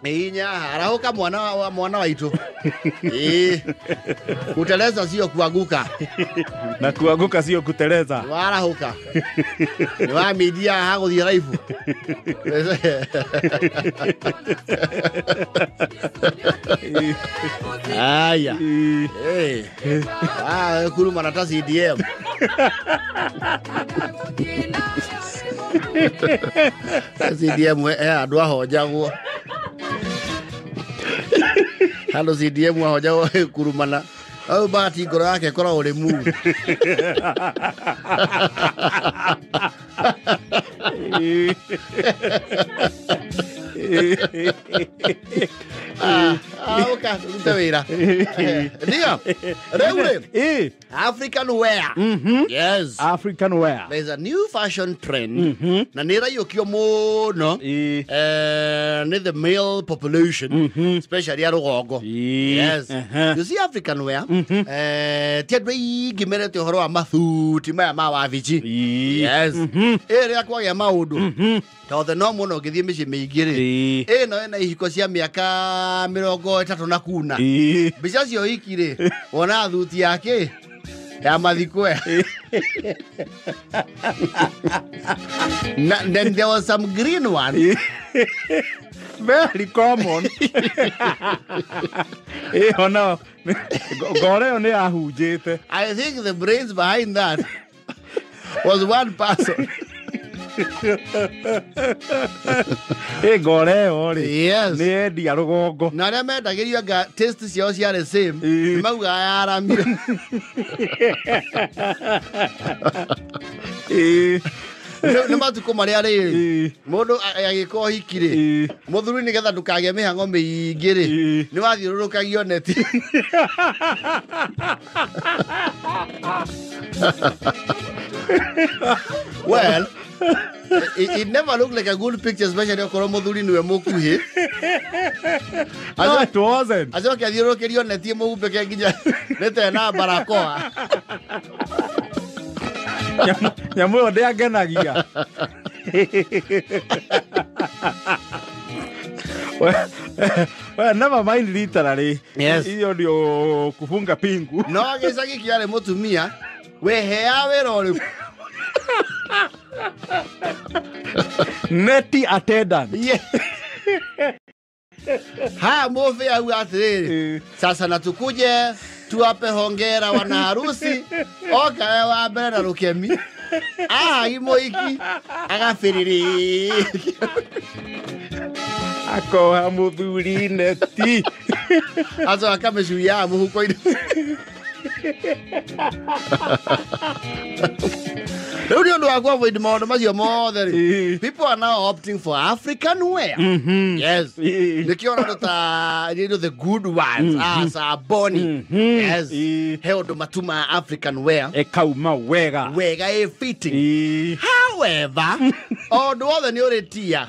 Inya arahũka mwana wa mwana waitũ. Ĩĩ, kuteleza sio kuanguka. Na kuanguka sio kuteleza. Warahũka nĩ wa media hagũthiĩ live. Aya. Eh. Ah, kurumana ta CDM. Ta CDM andũ ahonjagwo. Handũ CDM ahonjagwo kurumana. Au bahati ngoro yake ĩkoragwo ĩrĩ muu. Ah, ah, rute wĩra. Ndio. Rĩu rĩ, African wear. Yes. African wear. There's a new fashion trend na nä ĩraiyũkio mũno nĩ the male population, especially a rũgongo. Yes. You see, African wear, ti andũ aingĩ merete ũhoro wa mathuti maya ma wabici. Yes. Ĩrĩa kwagĩa maũndũ tondũ no mũno ũngĩthiĩ mĩciĩ mĩingĩ rĩ, ĩno ĩna ihiko cia mĩaka 30 na kuna. Mbica cio hiki rĩ, wona thuti yake ya mathikwe. Na, then there was some green one. Very common. Ĩyo no ngoro ĩyo nĩ yahunjĩte. I think the brains behind that was one person. Ĩ ngoro ĩyo rĩ, Yes. nĩ endia rũgongo. Na arĩa mendagĩrio anga taste ciao ciarĩ same, maugaga yaramio. Nĩ matukũ marĩa rĩrĩ mũndũ agĩka ũhiki rĩ, mũthuri nĩgetha ndũkagĩe mĩhang'o mĩingĩ rĩ, nĩ wathiũrũrũkagio neti. Well, it never looked like a good picture, especially okorwo mũthuri nĩwe mũkuhĩ. No, it wasn't. Acoke athiũrũrũkĩrio neti mũhumbĩke nginya nĩ na barakoa. Nyamũ ĩyo ndĩangenagia. Well, never mind literally. Yes. Hiyo ndio kufunga pingu. No gĩcagi kĩarĩ mũtumia wehea wĩra ũrĩkũ? Neti attendant. Yeah. Haya, mũbĩ auga atĩrĩrĩ, sasa na tukuje tuwape hongera wana harusi, oka we wa mbere na rũkemi ahagi mũhiki agabĩrĩrĩ. Akoha mũthuri neti. Acoka akamĩcuia mũhuko-inĩ. Rĩu nĩ ũndũ wa ku avoid maũndũ macio mothe rĩ, people are now opting for African wear. Yes. Nĩkĩo ona andũ ta the good ones, ah, Saboni. Yes. He ũndũ matumaga African wear Ĩkauma wega. Wega, ĩ fitting. However, o ũndũ wothe nĩ ũrĩ tia.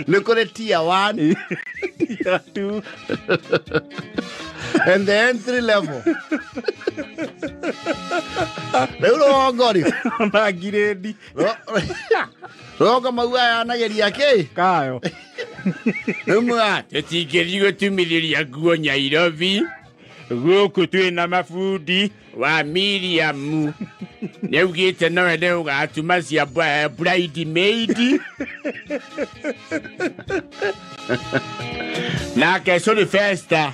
Nĩ kũrĩ tier 1 Tier 2. And the entry level. Rĩu rũgongo rĩ, Ona ngirĩndi. Rũgongo mauga yanageria kĩ? Kayo. Rĩu muga Tũtingĩthiĩ gũtumithĩria nguo Nyairobi. Gũkũ twĩna mabundi. Wa Miriam nĩaugĩte nowe nĩ ũgatuma cia bride maid, nake Sylvester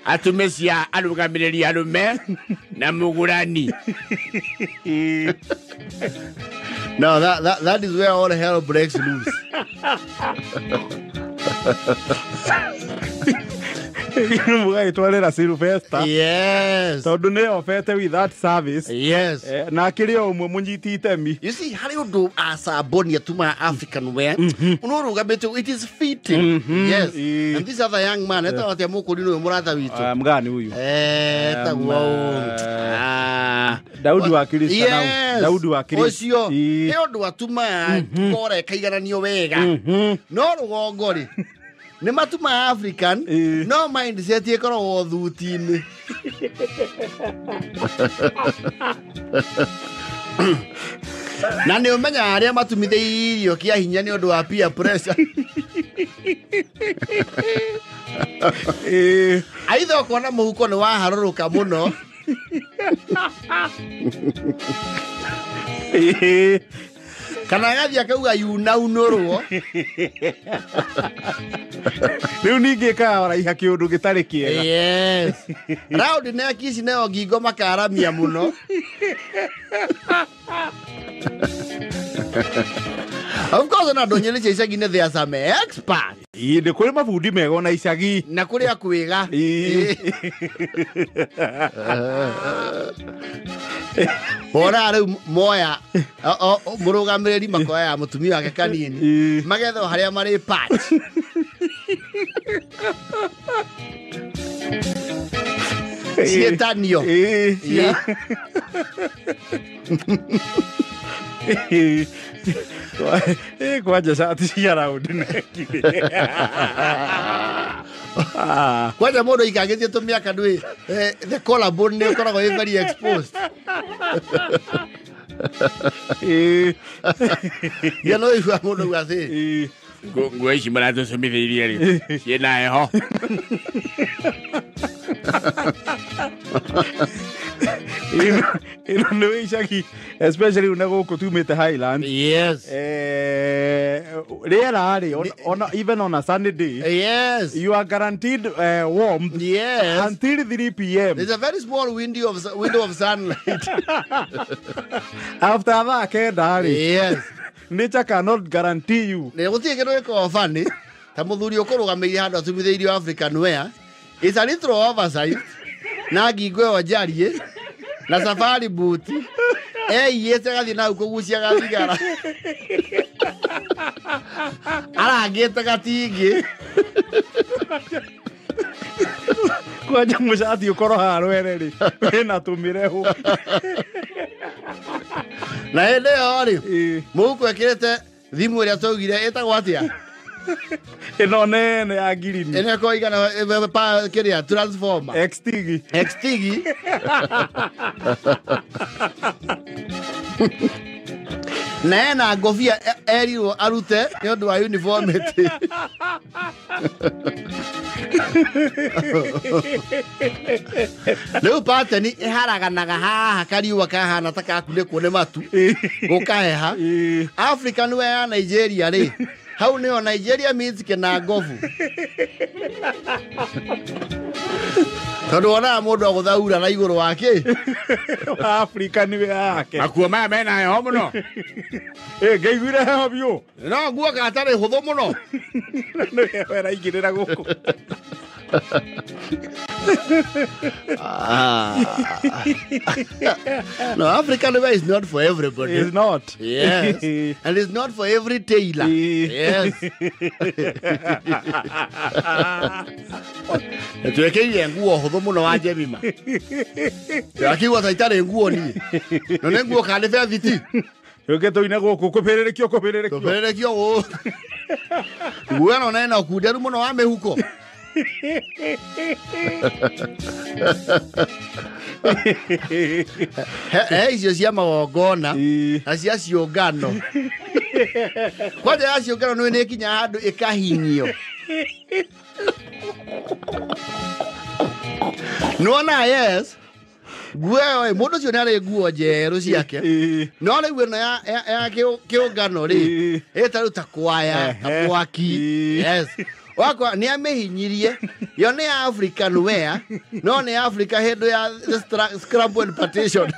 atume cia arũgamĩrĩri arũme na mũgũrani. No, that is where all hell breaks loose. Mũgagĩtwarĩra Sylvester. Yes. Tondũ nĩ obete with that service. Yes. Na akĩrĩ o ũmwe mũnyiti itemi. You see, harĩ ũndũ Asaboni atumaga African wear no rũgamĩte, it is fitting. Yes. And this other young man etagwo atĩa, mũkũrinũ ũyũ mũrata witũ? Ah, mgani huyu? Etagwo Daudi wa Kristo na Yes. Daudi wa Kristo. Ũcio he ũndũ atumaga kora ĩkaigananio wega. No rũgongo rĩ, nĩ matumaga African, no mindset ĩkoragwo thuti-inĩ. Na nĩ ũmenyaga arĩa matumithĩirio kĩa hinya nĩ ũndũ wa peer pressure. Aitha ũkona mũhuko nĩ waharũrũka mũno. Kana agathiĩ akauga yunaunũrwo. Rĩu ningĩ ĩkaga kĩũndũ gĩtarĩ kĩega. Yes. Round neck ici nayo ngingo makaramia mũno. Of course ona andũ nyene cia icagi-inĩ they are some expert. Ĩĩ nĩ kũrĩ mabundi mega ona icagi. Na kũrĩ akwĩga. Wona rĩu moya mũrũgamĩrĩri makoya mũtumia wake kanini magethwo harĩa marĩ patch. Ciĩtanio. Kwanja cati cia round neck. Kwanja mũndũ aikangĩtie tũmĩaka ndũĩ the collarbone nĩ ũkoragwo ĩ very exposed. Ya no igua mũndũ auga atĩ nguo ici maratũcumithĩirie rĩ ciĩna heho. Ĩno nĩ icagi especially una gũkũ tumĩte Highland. Yes. Rĩera rĩ on even on a sunny day. Yes. You are guaranteed warmth. Yes. Until 3 p.m. There's a very small window of sunlight. After that kenda rĩ. Yes. Nature cannot guarantee you. Nĩ gũtirĩ kĩndũ gĩkoragwo funny ta mũthuri ũkũrũgamĩire handũ atumithĩirio African wear. It's a little oversized. Na ngingo ĩyo njariĩ na safari boot eiyĩte agathiĩ nahau kũgucia gathigara arangĩte gatingĩ. Kwanja mũcati ũkorwo haha rwere rĩ wĩna tũmĩrehu. Na hĩndĩ ĩyo rĩ mũhuko ĩkĩrĩte thimũ ĩrĩa twaugire ĩtagwo atĩa? Ĩno nene ya ngirini. Ĩno ĩkoragwo igana kĩrĩa transformer. Xtigi. Xtigi. Na ena ngobia erirwo arute nĩ ũndũ wa uniformity. Rĩu pateni ĩharaganaga haha kariũa kahana ta gakunĩkwo nĩ matu gũkaheha. African wear ya Nigeria rĩ hau nĩho Nigeria means kĩna ngobu. Tondũ wonaga mũndũ agũthaura na igũrũ wa kĩ? African wear yake. Makuo maya mena heho mũno. Ngaiguire heho biũ. No nguo gatarĩ hũthũ mũno. Nĩ heho ĩraingĩrĩra gũkũ. No, African wear is not for everybody. It's not. Yes. And it's not for every tailor. Yes. Twekĩire nguo hũthũ mũno wa Jemima. Akiuga ta itarĩ nguo niĩ. No nĩ nguo kana nĩ bethiti. Yũke tũine gũkũ kũbĩrĩrĩkio kũbĩrĩrĩkio. Kũbĩrĩrĩkio gũkũ. Nguo ĩno nena ũkunderu mũno wa mĩhuko. He icio cia magongona na cia ciũngano. Kwanja ya ciũngano nĩ nĩ ĩkinya handũ ĩkahinyio. Nĩwona yes. Nguo ĩyo mũndũ ũcio nĩ arĩ nguo njerũ ciake. No rĩu ĩno ya kĩũngano rĩ ĩta rĩu ta kwaya ta mwaki. Yes. Wakwa nĩ amĩhinyirie yo nĩ African wear no nĩ Africa hĩndĩ ya scramble and partition.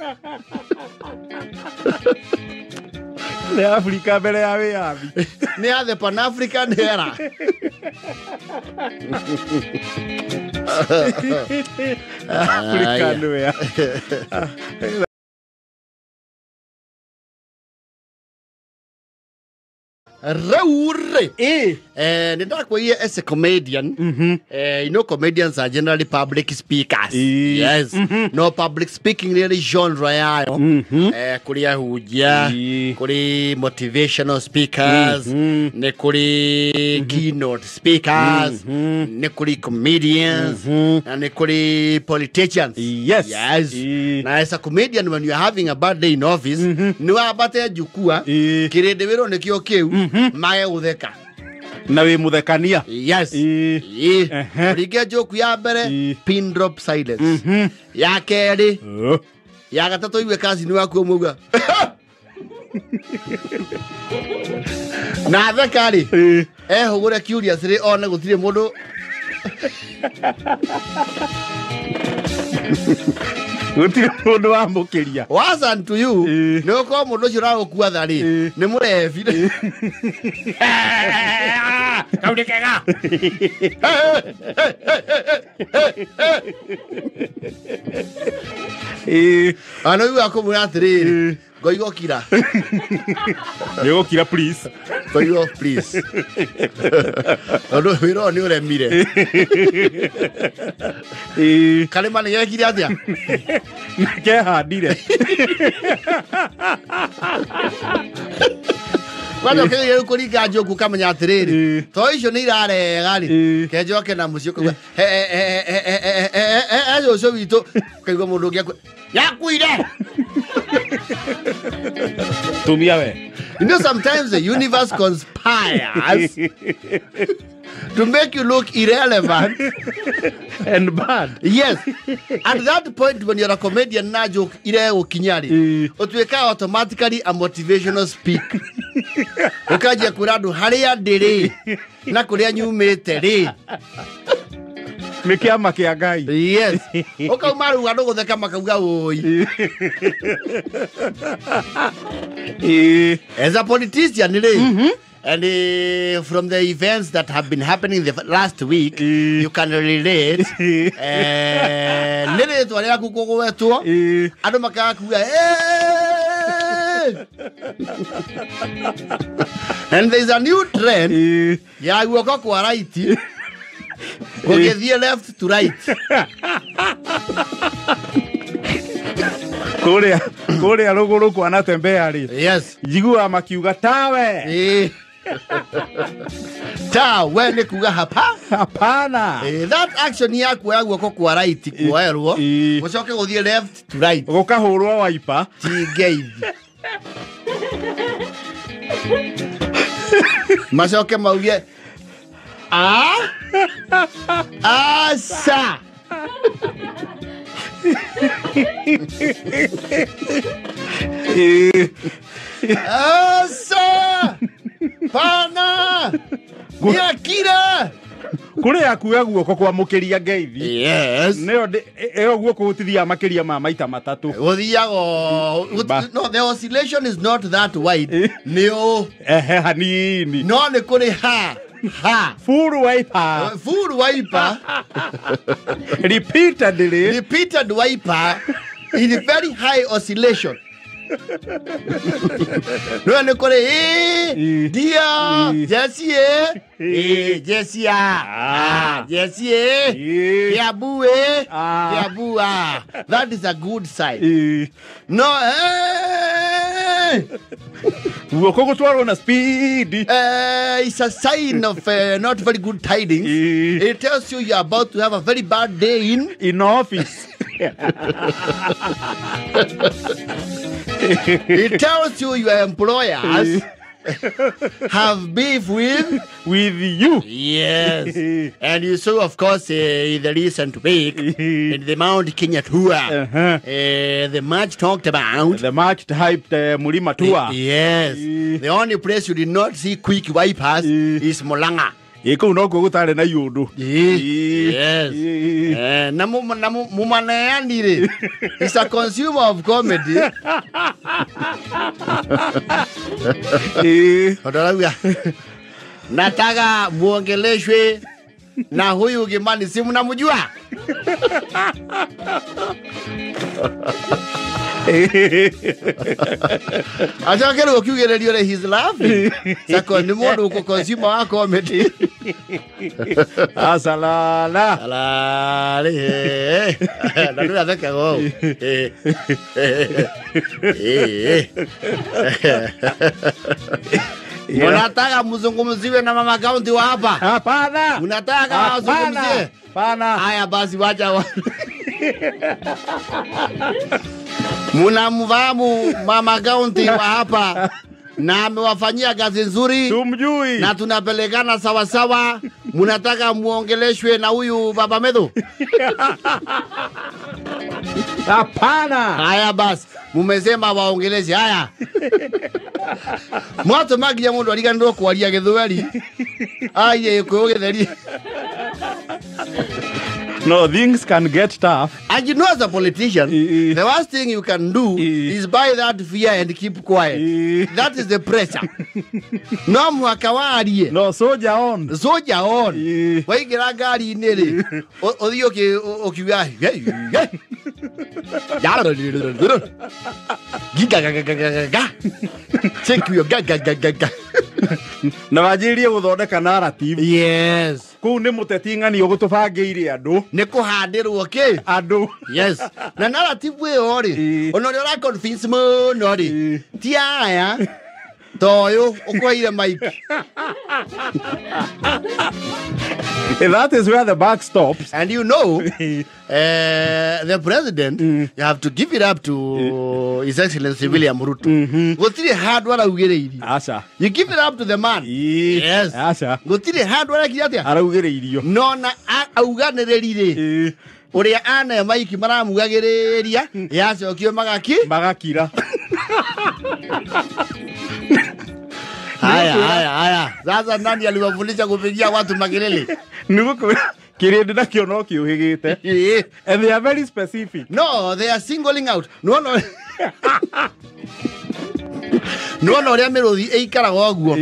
Nĩ Africa mbere ya wĩyathi. Nĩ ya the Pan African era. African wear. Rĩu rĩ, nĩ ndakwĩire as a comedian, you know comedians are generally public speakers. Yes. No public speaking nĩ ĩrĩ genre yayo. Kũrĩ ahunjia, kũrĩ motivational speakers, nĩ kũrĩ keynote speakers, nĩ kũrĩ comedians, na nĩ kũrĩ politicians. Yes. Yes. Na as a comedian, when you are having a bad day in office, nĩ wambate njukua, kĩrĩndĩ wĩrwo nĩkĩo kĩu, mage gũtheka. Na wĩ mũthekania. Yes. Ringe njoku ya mbere, pin drop silence. Ya kerĩ, ya gatatũ igue kazi waku ũmũuga. Na theka rĩ, ehũgũre curious rĩ, one gũtirĩ mũndũ. Gũtirĩ mũndũ wamũkĩria. Wasn't to you, nĩ ũkorwo mũndũ ũcio ũragũkua tha rĩ, nĩ mũrebi. Kau nĩ kega. Ana ũiguaga kũmwĩra atĩrĩrĩ, ngoigo kira. Nĩũgũkira please. Ngoigo please. Tondũ wĩra ũyũ nĩ ũremire. Karĩma nĩ gekire atĩa? Kehandire. Kwanja ũkĩgeria rĩu kũringa njoku ũkamenya atĩrĩrĩ, to icio nĩ irarega rĩ, kenjoke na mũciĩ ũkauga, he cũcũ witũ, ũkaigua mũndũ ũngĩ akue, yakuire. Tumia we. You know, sometimes the universe conspires to make you look irrelevant and bad. Yes. At that point, when you're a comedian, na joke iregũkinya rĩ, ũtuĩkaga automatically a motivational speaker. Ũkanjia kwĩra andũ harĩa ndĩ rĩ, na kũrĩa nyumĩte rĩ. Nĩ kĩama kĩa Ngai. Yes. Ũkauma rĩu andũ gũtheka makauga ũi. As a politician rĩ, and from the events that have been happening the last week, you can relate. Nĩ rĩtwa rĩaku kũgwetwo, andũ makaga kuga, And there's a new trend ya guoko kwa right gũgĩthiĩ left to right. Kũrĩa rũgũrũ kwanatembea rĩ. Yes. Njiguaga makiuga tawe. Tawe nĩ kuga hapa. Hapana. That action ya kuoya guoko kwa right kuoerwo, gũcoke gũthiĩ left to right. Gũkahũrwo waipa. Ti ngeithi. Macoke mauge a asa. Asa pana yakira. Kũrĩa kuoya guoko kwamũkĩria ngeithi. Yes. Nĩyo ĩyo guoko gũtithiaga makĩria ma maita matatũ. Gũthiaga, no, the oscillation is not that wide. Nĩ ũ. Ehe, hanini. No nĩ kũrĩ ha. Ha. Full wiper. Full wiper. Repeatedly. Repeated wiper in a very high oscillation. No nĩ kũrĩ dia Jessie Jessie ah Jessie Kiambu Kiambu. That is a good sign. No guoko gũtwarwo na speed. It's a sign of not very good tidings. It tells you you're about to have a very bad day in office. It tells you your employers have beef with you. Yes. And you saw, of course, in the recent week, in the Mount Kenya tour, the much talked about. The much hyped Murima tour. Yes. The only place you did not see quick wipers is Mulanga. Kũu nokuo gũtarĩ na iũndũ. Yes. Na mumaneani rĩ, is a consumer of comedy. Tondũ arauga, nataka muongeleshwe na huyu Kimani, si mnamjua? Acoke rĩu ũkiugĩrĩrio rĩ, he's laughing. Sako nĩ mũndũ ũkũ-consumer wa comedy. Asalala. Alarĩ, na ndũrĩ athekaga ũũ. Mnataka mzungumziwe na mama county wa hapa? Hapana. Mnataka wazungumzie? Hapana. Haya basi wacha. Mnamfahamu mama county wa hapa na amewafanyia kazi nzuri. Tumjui. Na tunapelekana sawa sawa. Mnataka muongeleshwe na huyu baba Medhu? Hapana. Haya basi, mumesema waongeleshe. Haya. Mwato magia mundu ariganirwo kwaria githweri. Aye gikuyu githeri. No, things can get tough. And you know, as a politician, the worst thing you can do is buy that fear and keep quiet. That is the pressure. No mwaka warie. No, soldier on. Soldier on. Waigĩra ngari-inĩ rĩ, ũthiĩ ũkiuga giga. Check your ga. Na wanjĩrĩrie gũthondeka narrative. Yes. Kũu nĩ mũteti ng'ani ũgũtũbangĩire andũ. Nĩ kũhandĩrwo kĩ? Andũ. Yes. Na narrative ĩyo rĩ, ona ũrĩa ũra convince mũno rĩ, ti aya ta ũyũ ũkũheire mic. That is where the buck stops. And you know, the president, you have to give it up to His Excellency William Ruto. Gũtirĩ handũ araugĩrĩirio. Aca. You give it up to the man. Yes. Aca. Gũtirĩ handũ arekire atĩa? Araugĩrĩirio. No na auganĩrĩri rĩ, ũrĩa ana maiki maramugagĩrĩria, yacokio magaki? Magakira. Haya, haya, haya. Sasa nani aliwafundisha kupigia watu makelele? Kĩrĩndĩ nakĩo no kĩũhĩgĩte. And they are very specific. No, they are singling out. No, no. No, no, ũrĩa mĩrũthi ĩikaraga ũguo.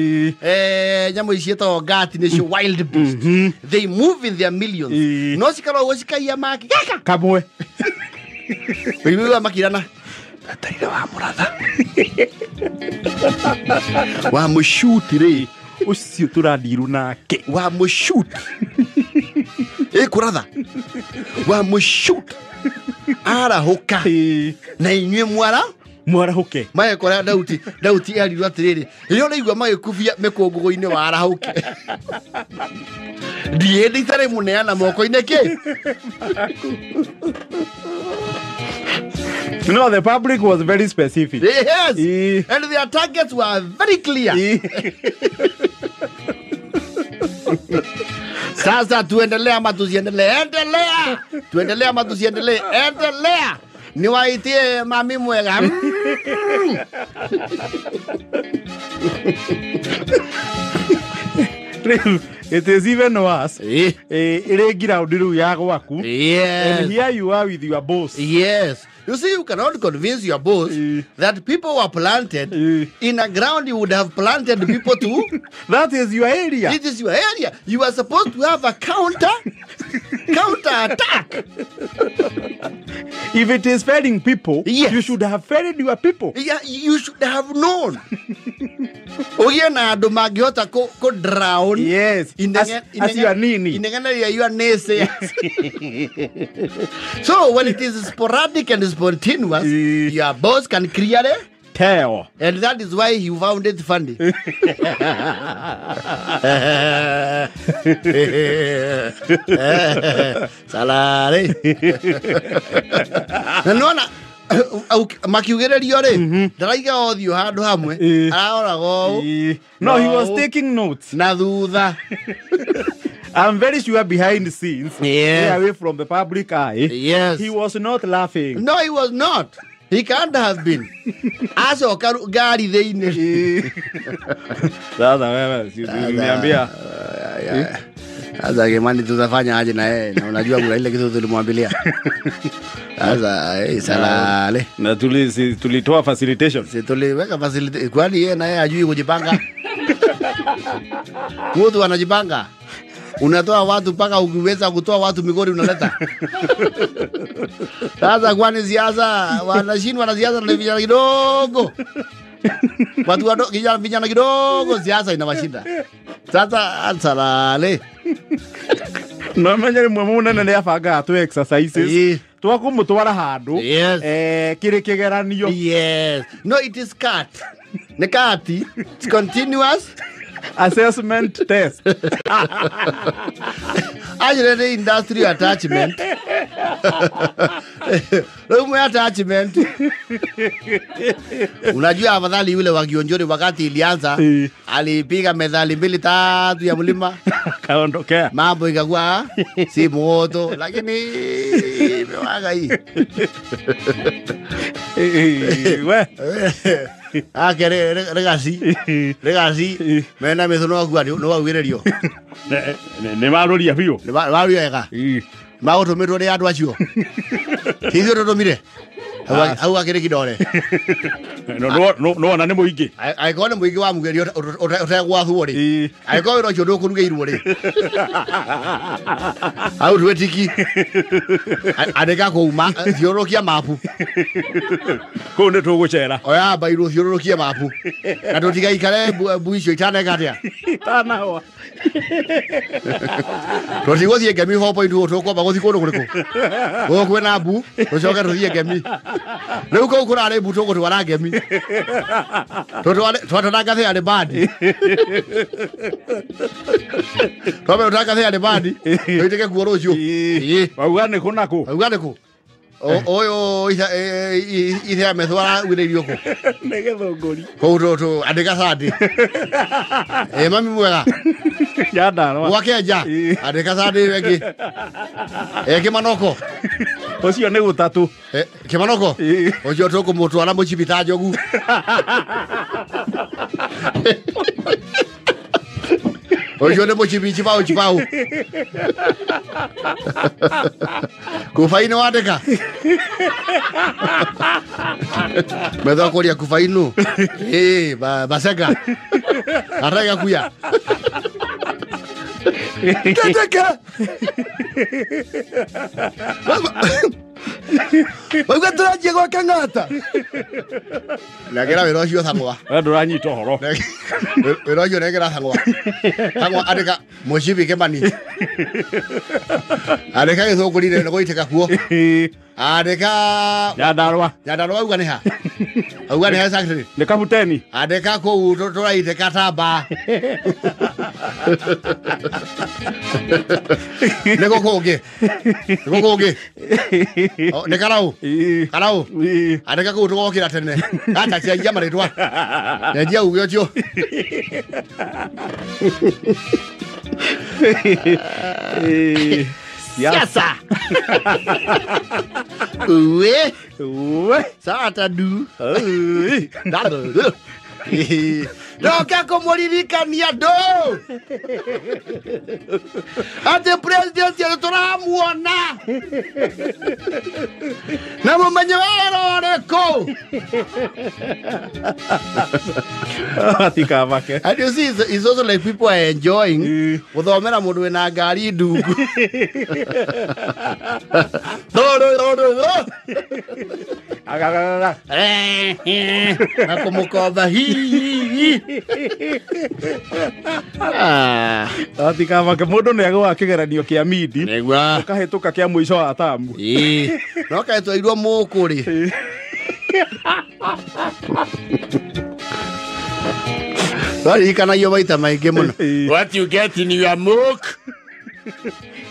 Nyamũ ici ciĩtagwo ngati nĩcio wild beast. They move in their millions. No cikara ũguo cikaiya maki. Gaka! Kamwe. Ũiguaga makirana. Etereire wa mũratha. Wa mũcuti rĩ. Ũcio tũrandiru nake. Wa mũcuti. Ĩkũratha. Wa mũcuti. Arahũka. Na inyuĩ mwara? Mwarahũke. Magekora Dauti, Dauti erirwo atĩrĩrĩ, rĩrĩa ũraigua magĩkubia mĩkũngũgũ-inĩ warahũke. Ndiĩ itarĩ mũneana moko-inĩ kĩ? No, the public was very specific. Yes. And their targets were very clear. Sasa tuendelee ama tusiendelee? Endelea. Tuendelee ama tusiendelee? Endelea. Niwaitie mami mwega. It is even worse. Ĩrĩ ground rĩu ya gwaku. Yes. And here you are with your boss. Yes. You see, you cannot convince your boss that people were planted in a ground you would have planted people to. That is your area. It is your area. You are supposed to have a counter attack. If it is failing people, yes, you should have failed your people. Yeah, you should have known. Ũgĩe na andũ mangĩhota kũ drown. Yes. Acio anini. Inegene rĩa your naysayers. So when it is sporadic and spontaneous, your boss can clearly tell. And that is why he found it funny. Salary. Na nona makiugĩrĩrio rĩ, ndaraiga ũthiũ handũ hamwe, araroraga ũũ. No, he was taking notes. Na thutha. I'm very sure behind the scenes, yes, away from the public eye, yes, he was not laughing. No, he was not. He can't have been. Acoka ngari thĩinĩ. Sasa wewe, si uniambia. Sasa Kimani tutafanya aje na yeye? Na unajua kuna ile kitu tulimwambilia. Sasa salale. Na tulitoa facilitation. Si tuliweka facilitation. Kwani yeye na yeye hajui kujipanga? Mtu anajipanga. Unatoa watu mpaka ukiweza kutoa watu Migori unaleta. Sasa kwani siasa wanashindwa na siasa na vijana kidogo. Watu wadogo vijana kidogo siasa inawashinda. Sasa ansalale. No menye rĩmwe mũnene nĩ abangaga tũ exercises twa kũmũtwara handũ kĩrĩ kĩgeranio. Yes. No, it is cut. Nĩ cut. It's continuous assessment test. Actually, industrial attachment. Rĩu attachment. Unajua afadhali yule wa Kionjori wakati ilianza alipiga medali 2 3 ya mlima kaondokea. Mambo ikakuwa si moto, lakini imewaka hii. We. Ake regasi mena metho no agua no agwĩrĩrio. Nĩ maroria biũ. Nĩ maroria wega. Magũtũmĩtwo nĩ andũ acio. Ti ithuĩ tũtũmire. Hau akĩrĩ kidore. No ona nĩ mũingĩ. Angĩkorwo nĩ mũingĩ wa mũgerio ũtegwathwo rĩ. Angĩkorwo wĩra ũcio ndũkũrugĩirwo rĩ. Hau twĩtiki. Andĩka kũu thiũrũrũkia mapu. Kũu nĩ tũgũcera. Oya mbairũ thiũrũrũkie mapu. Na tũtigaikare mbu icio itaneka atĩa. Itanahwa. Tũtigũthiĩ Ngemi 4.0 tũkwamba gũthiĩ kũndũ kũrĩkũ. Gũkũ kwĩna mbu tũcoke tũthiĩ Ngemi. Rĩu kũu kũrarĩ mbu tũgũtwara Ngemi. Twatwara ngathĩ yarĩ bandi. Twambe tũtware ngathĩ yarĩ bandi tũitĩke kuo rũciũ. Wauga nĩ kũ na kũ? Wauga nĩ kũ? Ũyũ ithe ya metho aragwĩrĩirio kũ? Nĩ Gĩthũngũri. Kũu tũ andĩka sandi. Mami mwega. Nyandarũa. Gwa Kenja andĩka sandi ĩyo ĩngĩ. Kĩmanoko. Ũcio nĩ gũtatũ. Kĩmanoko? Ũcio tũkũmũtwara mũcibi ta njogu. Ũcio nĩ mũcibi chibao chibao. Kufaino wandĩka. Metho akũria kufaino. Baseka. Atega kuya. Teteka. Wauga tũranjia gwa Kang'ata. Nengera wĩra ũcio Thang'wa. We ndũranyita ũhoro. Wĩra ũcio nengera Thang'wa. Thang'wa andĩka mũcibi Kĩmani. Andĩka Gĩthũngũri nĩ gũitĩka kuo. Andĩka Nyandarũa. Nyandarũa auga nĩ ha? Auga nĩ ha exactly? Nĩ Kabuteni. Andĩka kũu tũraitĩka tamba. Nĩ gũkũ ũngĩ. Nĩ gũkũ ũngĩ. Nĩ Karau. Karau. Andĩka kũu tũgokĩra tene. Acha cenjia marĩtwa. Cenjia uge ũcio. Siasa. Uwe. Uwe. Sata du. Ndoka kũmũririkania andũ atĩ president tũramuona na mũmenye wĩra ũrĩkũ. Atikamake. And you see, it's also like people are enjoying gũthomera mũndũ wĩna ngari ndungu. Na kũmũkomba hi. Atikamake mũndũ nĩ agũa kĩgeranio kĩa midi ũkahĩtũka kĩa mũico wa tamu. No kaĩtwairwo mũkũrĩ. Twarikanagio maita maingĩ mũno. What you get in your milk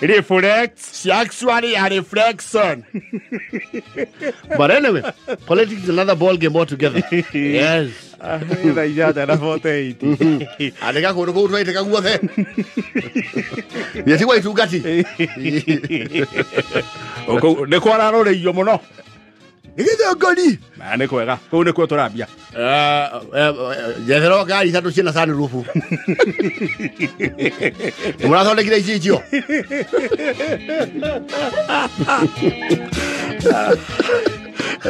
reflects actually a reflection. But anyway, politics is another ball game altogether. Yes. Andĩka kũndũ kũu twaitĩka guothe. Gĩtigwa itungati. Nĩ kwararoreirio mũno. Nĩ Gĩthũngũri. Nĩ kwega. Kũu nĩkuo tũrambia. Njetherwo ngari ithatũ ciĩna sunroof. Mũrathondekire icicio.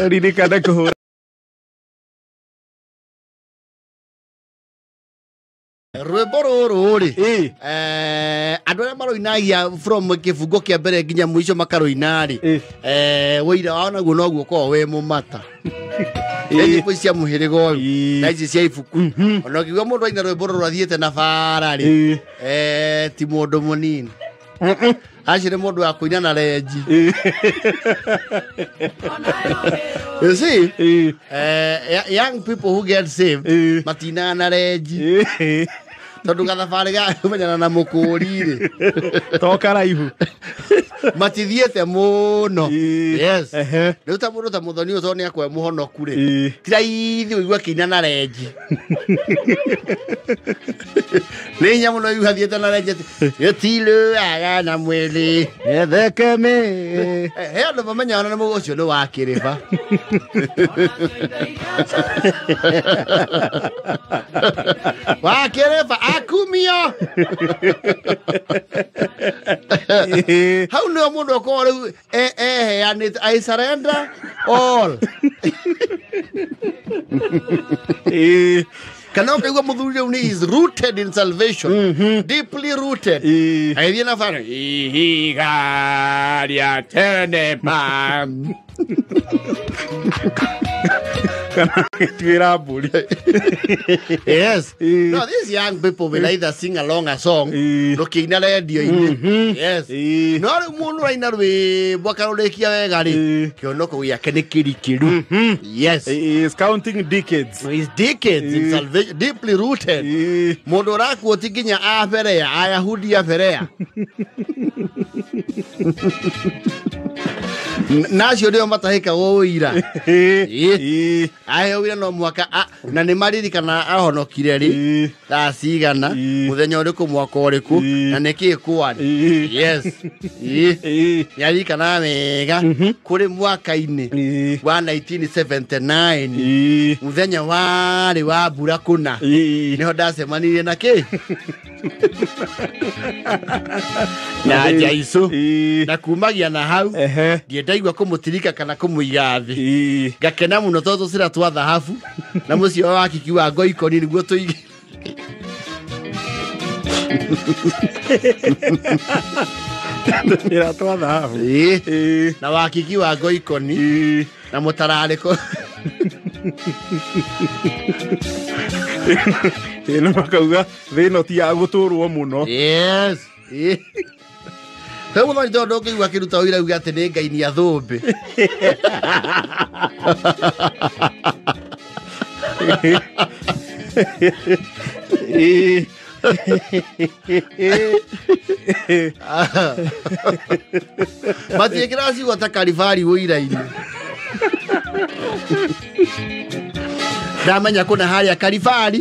Ririkana kũhũra Rwĩmbo rũrũ rĩ andũ arĩa maroinagia from kĩbungo kĩa mbere nginya mũico makaroina rĩ wũira wao naguo noguo ũkoragwo wĩ mũmata. Nyĩmbo cia mũhĩrĩga ũyũ na ici cia ibuku ona ũkĩigua mũndũ aina rwĩmbo rũrũ athiĩte na bara rĩ ti mũndũ mũnini. Acio nĩ mũndũ wa kũina na renji. You see, young people who get saved matinaga na renji. Tondũ gathabarĩ ga kũmenyana na mũkũri rĩ to karaihu matithiĩte mũno. Yes. Rĩu ta mũndũ ta mũthoni ũyũ tondũ nĩakwe mũhonoku rĩ ti raithi ũigua akĩina na renji. Nĩ hinya mũno ũigua athiĩte na renji atĩ gĩtirũaga na mwĩrĩ ethekeme. He andũ mamenyaga na mũgũ ũcio nĩ wa kĩrĩba. Wa kĩrĩba akumio. Hau nĩho mũndũ akorwo rĩu eheanĩte I surrender all. Kana ũkaigua mũthuri rĩu nĩ is rooted in salvation, deeply rooted. Agĩthiĩ na bara ihiga rĩa tene ma kana gĩtuĩra mbũri. Yes. No, these young people will either sing along a song rũkĩina radio-inĩ. Yes. No rĩu mũndũ ũraina rwĩmbo akarũrĩkia wega rĩ kĩonoko gĩake nĩ kĩrikĩru. Yes. He is counting decades. He is decades in salvation, deeply rooted. Mũndũ ũrakuo ti nginya a Berea, Ayahudi a Berea. Nacio nĩo matahĩkagwo ũira. Aheo ũira no mwaka na nĩ maririkana ahonokire rĩ thaa cigana mũthenya ũrĩkũ mwaka ũrĩkũ na nĩkĩĩ kwarĩ. Yes. Nĩaririkanaga wega kũrĩ mwaka-inĩ wa 1979 mũthenya warĩ wa mbura kũna nĩho ndacemanirie na kĩ na Jesũ na kumagia na hau ndiendaigua kũmũtirika kana kũmũiga thĩ. Ngakena mũno tondũ tũcĩra twa thahabu na mũciĩ wa kiki wa ngoikoni nĩguo tũige. Tũcĩra twa thahabu na wakiki wa ngoikoni na mũtararĩko. Nĩ makauga thĩ ĩno ti ya gũtũrwo mũno. Yes. He mũthoni tondũ ndũngĩigua akĩruta ũira uge atĩ nĩ Ngai nĩ athũmbĩ. Matiĩkĩraga ciugo ta karibari ũira-inĩ. Ndamenya kũna harĩa karibari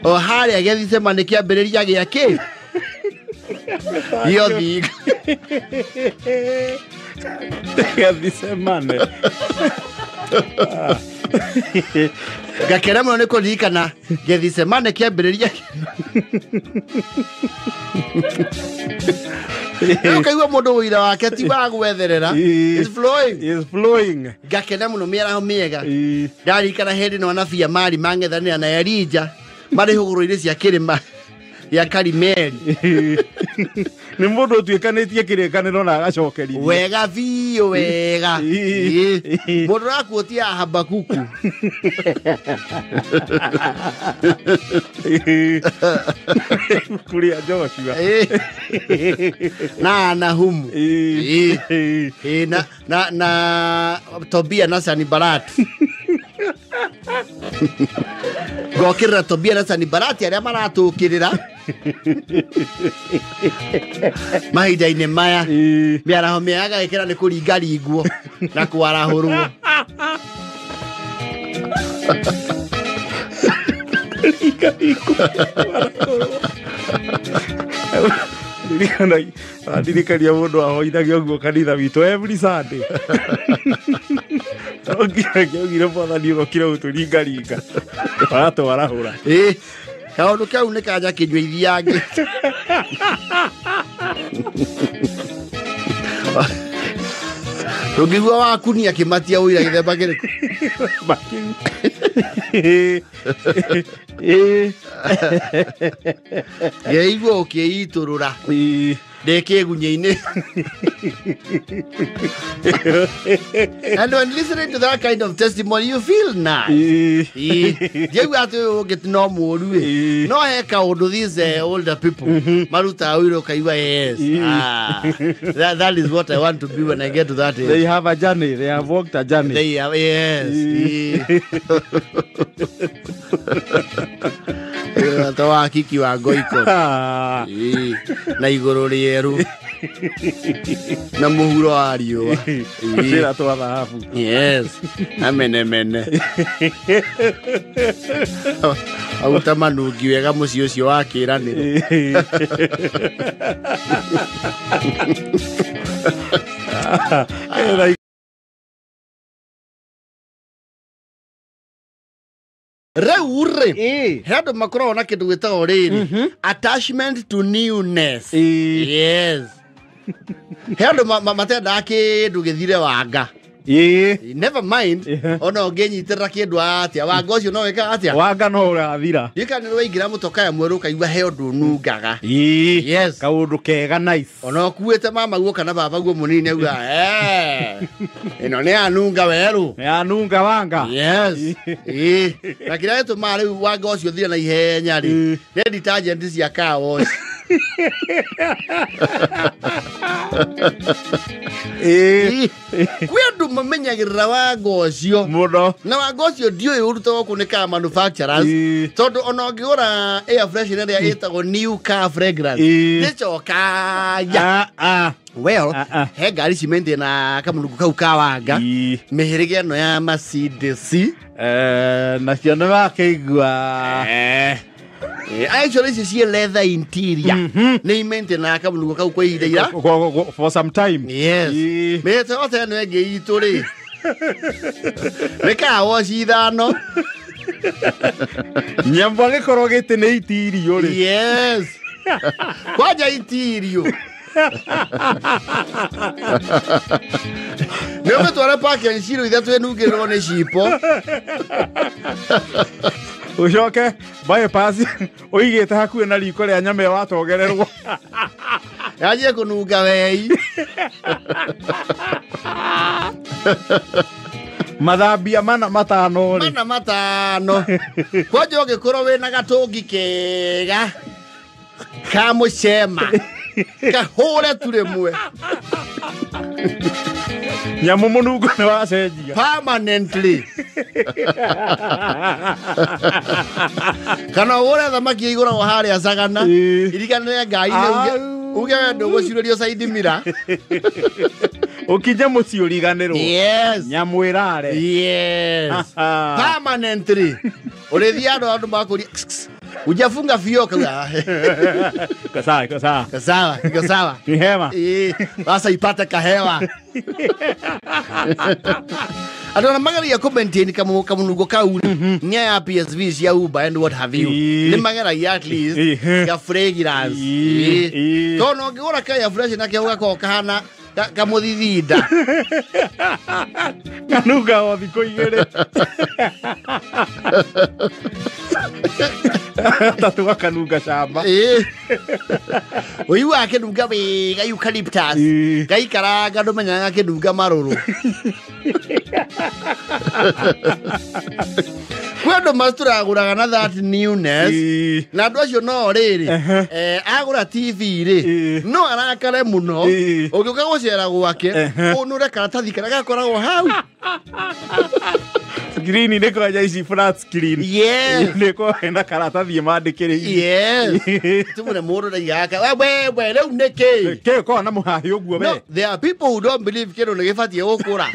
o harĩa Gethsemane kĩambĩrĩria gĩa kĩ gĩothingo. Gethsemane. Ngakena mũno nĩ kũririkana Gethsemane kĩambĩrĩria. Ũkaigua mũndũ ũira wake ti wa gwetherera. It's flowing. It's flowing. Ngakena mũno mĩaraho mĩega. Ndarikana hĩndĩ ĩno anabii a Mari mang'ethanĩra na Elija marĩ hũgũrũ-inĩ cia kĩrĩma gĩa Karimeli. Nĩ mũndũ ũtuĩkanĩtie kĩrĩkanĩro na agacokerithia wega biũ wega. Mũndũ ũrakuotia Habakuku. Ibuku rĩa Joshua na Nahumu na Tobia na Sanibalati. Ngokĩrĩra Tobia na Sanibalati arĩa maratũkĩrĩra mahinda-inĩ maya. Mĩaraho mĩega agagĩkĩra nĩ kũringaringwo na kwarahũrwo. Ndirikania mũndũ ahoithagia ũguo kanitha witũ every Sunday. Augire mwathani ũgokire gũtũringaringa aratwarahũra. Kaũndũ kau nĩ kanya kĩnyua ithiangĩ. Ndũngĩigua wakunia kĩmatia ũira gĩthemba kĩrĩkũ. Makĩu. Ngeigua ũkĩitũrũra ndĩ kĩgunyĩ-inĩ. And when listening to that kind of testimony, you feel nice. Ndiaigua atĩ ũyũ ũngĩ no mũũru ĩ. No he kaũndũ these older people marutaga ũira ũkaigua yes. That is what I want to be when I get to that age. They have a journey. They have walked a journey. They have, yes. Ta wa kiki wa ngoiko. Na igũrũ rĩerũ. Na mũhuro wa riũa. Tũcĩra twa thahabu. Yes. Amenemene. Auta manungi wega mũciĩ ũcio wa kĩĩranĩro. Rĩu rĩ, he andũ makoragwo na kĩndũ gĩtagwo rĩrĩ, attachment to newness. Yes. He andũ matendaga kĩndũ gĩthire wanga. Never mind, ona ũngĩnyitĩrĩra kĩndũ atĩa, wanga ũcio no wĩkaga atĩa? Wanga no ũrathira. Ndikana nĩ waingĩra mũtoka mwerũ ũkaigua he ũndũ ũnungaga. Yes. Kaũndũ kega nice. Ona ũkuĩte mama guo kana baba guo mũnini auga, ĩno nĩ yanunga werũ. Nĩ yanunga wanga. Yes. Na kĩrĩa gĩtũmaga rĩu wanga ũcio ũthire na ihenya rĩ, nĩ detergent cia car wash. Kwĩ andũ mamenyagĩrĩra wanga ũcio mũno. Na wanga ũcio ndiũĩ ũrutagwo kũ nĩ car manufacturers, tondũ ona ũngĩgũra air freshener ĩrĩa ĩtagwo new car fragrance ndĩcokaga. Well, he ngari cimende na kamũnungo kau ka wanga mĩhĩrĩga ĩno ya Mercedes. Nacio nĩ wakĩigua. Actually, ici ciĩ leather interior. Nĩ imente na kamũnungo kau kwa ihinda ira. For some time. Yes. Mĩhĩte yothe ĩno ĩngĩ itũ rĩ, nĩ car wash ithano. Nyambo agĩkorwo gĩtĩ nĩ itirio rĩ. Yes. Kwanja itirio. Nĩ ũgũtwara park and ciro ithatũ ĩnungĩrĩrwo nĩ cipo. Ũcoke bypass ũigĩte hakuhĩ na riko rĩa nyama ĩyo watogererwo. Yanjie kũnunga wei. Mathambia mana matano rĩ. Mana matano. Kwanja ũngĩkorwo wĩna gatũngi kega ka mũcema kahũre tu rĩmwe. Nyamũ mũnungo nĩ wacenjia. Permanently. Kana ũgũre thamaki igũragwo harĩa Sagana, iriganĩre ngai-inĩ uge we ndũgũcurĩrio caithimira. Ũkinye mũciĩ ũriganĩrwo. Yes. Nyamũ ĩrare. Yes. Permanently. Ũrĩthiĩ andũ andũ makũria ujafunga fio kauga. Iko sawa, iko sawa. Iko sawa, iko sawa. Ni hema. Sasa ipate kahewa. Andũ arĩa mageragia kũ-maintain kamũnungo kau nĩ aya PSV cia Uber and what have you. Nĩ mageragia at least ga fragrance. Tondũ ũngĩgũra ka fresh nakĩo gakoragwo kahana kamũthithinda. Kanunga o thikũ igĩrĩ. Tatu gakanunga camba. Ũiguaga akĩnunga wega eucalyptus. Gaikaranga ndũmenyaga akĩnunga marũrũ. Kwĩ andũ matũragũraga na that newness. Na andũ acio no rĩrĩ, agũra TV rĩ, no arakare mũno. Ũngĩũka gũcera gwake, ũnũre karatathi karĩa gakoragwo hau. Screen nĩ kwanja ici flat screen. Yes. Nĩ kwa na karatathi mandĩkĩrĩire. Yes. Tumune mũndũ ndaigaga. We rĩu nĩ kĩ? Kĩ ũkoragwo na mũhahĩ ũguo we? No, there are people who don't believe kĩndũ nĩ gĩbatiĩ gũkũra.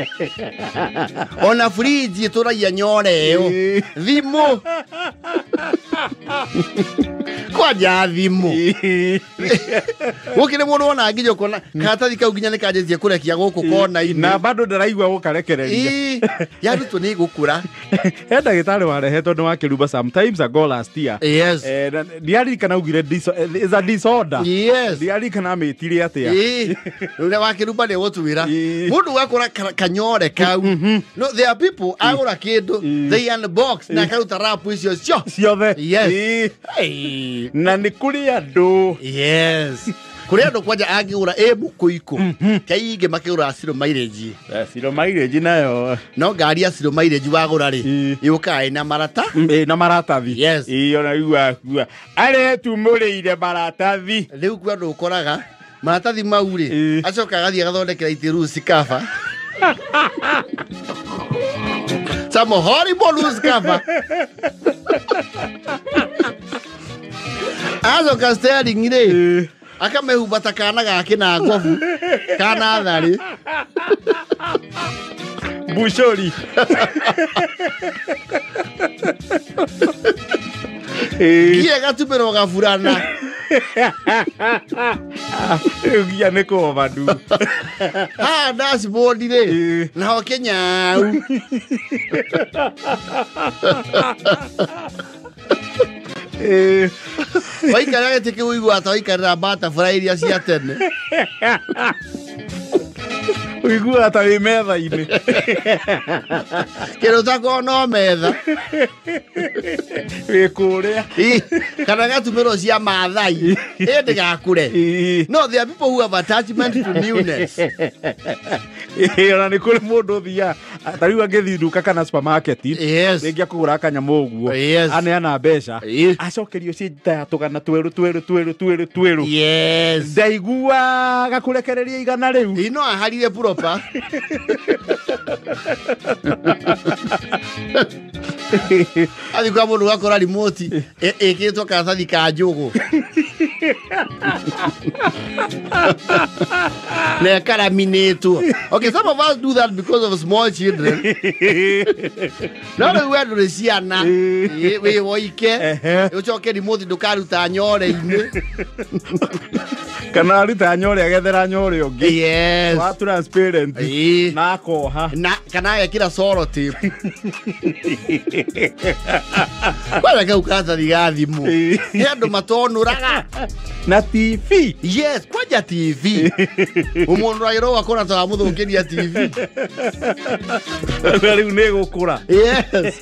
Ona fridge ĩtũragia nyore ĩyo. Thimũ. Kwanja thimũ. Gũkĩrĩ mũndũ wona nginya ũkona karatathi kau nginya nĩ kanjĩtie kũrekia gũkũ kona-inĩ. Na bado ndaraigua gũkarekereria. Yarutwo nĩ gũkũra. He ndagĩtarĩ warehetwo nĩ wa Kĩrumba sometimes ago last year. Yes. Ndiaririkana augire is a disorder. Yes. Ndiaririkana amĩtire atĩa. Rĩrĩa wa Kĩrumba nĩ gũtuĩra. Mũndũ ũgakora kanyore kau No, there are people agũra kĩndũ, they unbox na akaruta wrap icio cio ciothe. Yes. Na nĩ kũrĩ andũ. Yes. Kũrĩ andũ kwanja angĩgũra ĩ mũkũikũ kaingĩ makĩgũra zero mileage. Zero mileage nayo. No ngari ya zero mileage wagũra rĩ yũkaga ĩna marata. Ĩna maratathi. Yes. Ĩ ona rĩu akua aretumũrĩire maratathi. Rĩu kwĩ andũ ũkoraga maratathi mau rĩ acoka agathiĩ agathondekera itĩ loose cover. Some horrible loose cover. Acoka steering rĩ akamehumba ta kana gake na ngobu kana tharĩ bucori. Nginya gatumĩrwo gaburana. Rĩu nginya nĩ kũovadu. Haha dashboard rĩ naho kĩnyau. Waikara gĩtĩ kĩu ũiguaga ta waikarĩra butterfly iria cia tene. Ũiguaga ta wĩ metha-inĩ. Kĩndũ ta korwo no metha. Wĩ kũrĩa. Kana gatumĩrwo cia Maathai. Ĩ ndĩgakũre. No, there are people who have attachment to newness. Ona nĩ kũrĩ mũndũ ũthiaga ta rĩu angĩthiĩ nduka kana supermarket. Yes. Rĩngĩ akũgũra kanyamũ ũguo. Yes. Aneana mbeca. Acokerio ciĩ ta tũgana twerũ twerũ twerũ twerũ twerũ. Yes. Ndaiguaga kũrekereria igana rĩu. No aharire proper. Athi kwa mũndũ gakora remote ĩkĩrĩtwo karatathi ka njũgũ. Na ĩkaraminĩtwo. Okay, some of us do that because of small children. No rĩu we ndũrĩ ciana wĩ woike ũcoke remote ndũkaruta nyore-inĩ. Kana aruta nyore agethera nyore ũngĩ. Yes. Wa transparent. Na akoha. Na kana agekĩra solo tape. Kwanja kau karatathi ga thimũ. Nĩ andũ matonũraga. Na TV. Yes, kwanja TV. Ũmũnũragĩrwo ũgakora ta wamũthũkĩria TV. Rĩu nĩ gũkũra. Yes.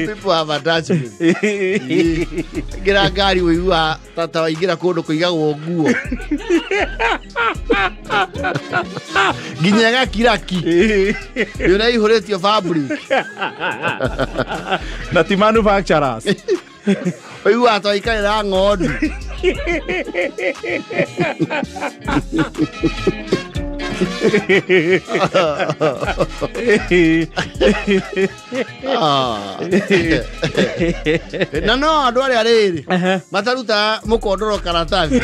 People have attachment. Ingĩra ngari ũiguaga ta waingĩra kũndũ kũigagwo nguo. Nginya ĩgakiraki. Nĩ ũraihũrĩtio fabric. Na ti manufacturers. Ũiguaga ta waikarĩra ng'ondu. Na no andũ arĩa rĩrĩ matarutaga mũkondoro karatathi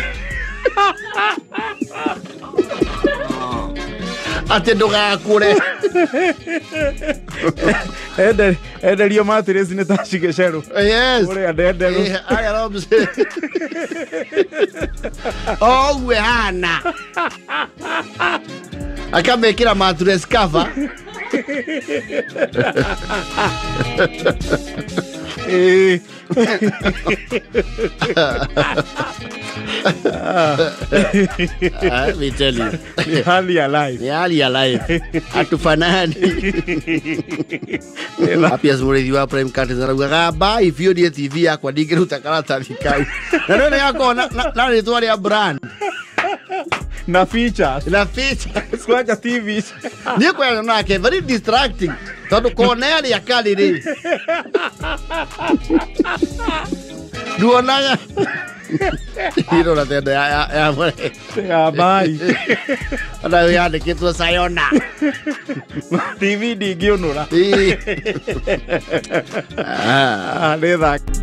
atĩ ndũgakũre. Enderio mattress nĩ ta cigĩcerũ. Yes. Ũrĩa ndenderũ. Arĩa o ũguo ĩhana. Akamekĩra mattress cover. Let me tell you. Ni hali ya life. Ni hali ya life. Hatufanani. Happiest mũrĩithi wa Prime Curtains araugaga mba ibiorie TV yakwa ndingĩruta karatathi kau. Na nĩ yakorwo na rĩtwa rĩa brand. Na features. Na features. Kwanja TV. Niĩ kwenda nake very distracting. Tondũ kona ĩrĩa karĩ rĩ. Nduonaga. Iro tenda ya ya bai. Ona yandĩkĩtwo Sayona. TV ndingĩũnũra. Nĩ thaka.